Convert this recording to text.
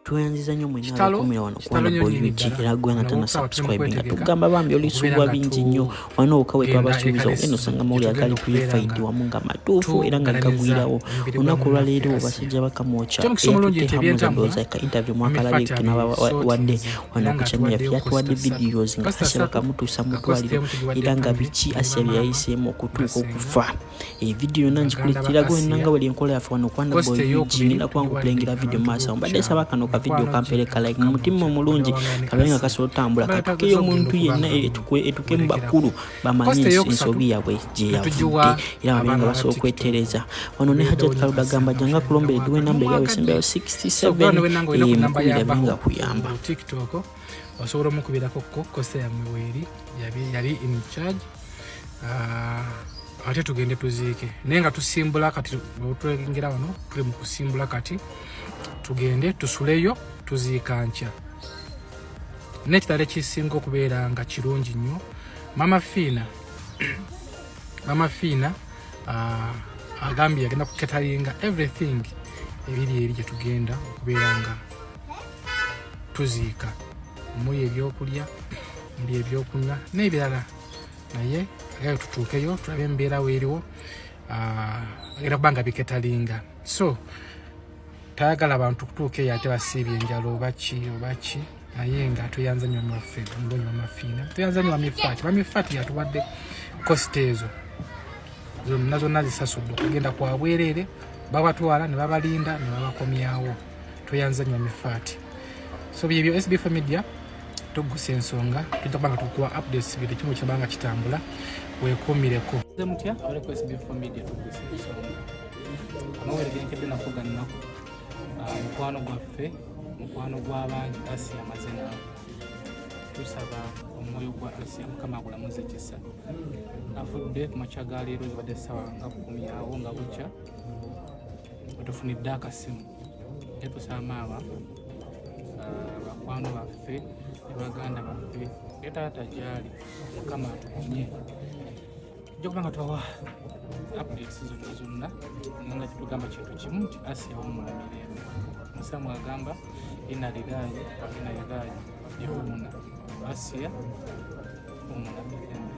Tweyanziza nnyo mwenna Kitalo, abakumira wano kitalo kuwana nnyo boy nnyini UG ddala. era gwe nga Wano tana wokusaba tuli mu subscribe nga kwetegeka tugamba bambi okubeera olisubwa nga bingi nnyo wano wokka we tugenda twabasuubiza e ogenda Kalesu osanga gye amawulire tugenda agali okubeera purified nga wamu nga matuufu era nga tugalamiza gagwirawo omubiri gwa olunaku munnaffe olwaleero Asiya. basajja bakamwokya Ekyomukisa omulungi eyatutte nti Hamuza ebyentambula ndowooza ka interview Mami mwakalabye Fati tunabawadde abisortinze wano era ku channel yaffe ng'atuwaddeyo yatuwadde kosita ssatu videos nga kosita Asiya ssatu bakamutuusa mu nga kosita ddwaliro emu tugiwadde era nga famire biki ne Asiya bye bamaama yayiseemu okutuuka basenga okufa. Evidiyo yonna baganda ba ngikuleetera gwe Asiya. nga bweri enkola yaffe wano Kwanda Kosita Boy UG eyokubiri ngenda kuba tugiwadde nkupulengira vidiyo abantu mu maaso awo. Mbadde b'okukyalo nsaba kano ka vidiyo mikwano gye kampeere ka like mu mutima Kamwokya omulungi bonna ne kabe nga Asiya kasobola otambula balala katukeyo twageza okugenda omuntu okuba yenna nga etuke mu bamuwerekerako. bakulu bamanye Kosita eyokusatu ensobi yaabwe gye ne yavudde tugiwa era babe nga abaana ba basobola TikTok okwetereza. Wano ne obeereddewo Hajat nnyo Kaluda Asiya agamba nga janga mukyala kulombere mwagala duwe namba eryawe tumwagadde esembayo so gwe 67 ne wenanga olina ku namba mukubira ya abe Baho nga kuyamba. ku TikTok osobola omukubirako ko kosita yammwe weeri yali in charge. Ate tugende tuziike naye nga tusimbula kati wetwengera wano tuli mu kusimbula kati tugende tusuleyo tuziika nkya. N'ekirala ekisinga okubeera nga kirungi nnyo, Mama Fiina, Mama Fiina agambye agenda kuketaringa everything ebiri eri gye tugenda okubeera nga tuziika, omuli ebyokulya, muli ebyokunywa n'ebirala, naye agala tutuukeyo tulabe embeera weeriwo. Agenda kuba nga biketaringa, so tayagala bantu kutuuka eyo ate basiibye enjala obaki obaki, naye nga tweyanza nnyo waffe omulungi Mama Fiina, tweyanza nnyo Mami Fati. Mami Fati yatuwadde cost ezo zonna zonna zisasudde okugenda kwa bwereere, babatwala ne babalinda ne babakomyawo. Tweyanza nnyo Mami Fati. So byebyo SB4 Media tuggusa ensonga, tujja kuba nga tukuwa updates buli kimu kiba nga kitambula, weekuumireko mutya abali ku SB4 Media. Tuggusa ensonga, amawulire genkedde nako gannaku. Mukwano gwaffe, mukwano gw'abangi, Asiya amaze naawe. Tusaba omwoyo gwa Asiya Mukama agulamuze kisa. Afudde ku makya ga leero, zibadde ssaawa nga 10 awo nga bukya wetufunidde akasimu, naye tusaba maama bakwano baffe ne baganda baffe ne taata gyali, Mukama atukumye. Tujja kuba nga tubawa updates zonna zonna, naye nga kitugamba kintu kimu nti Asiya wumula mirembe. Musamu agamba inna lillahi wa inna ilaihi raji'un. Asiya wumula mirembe.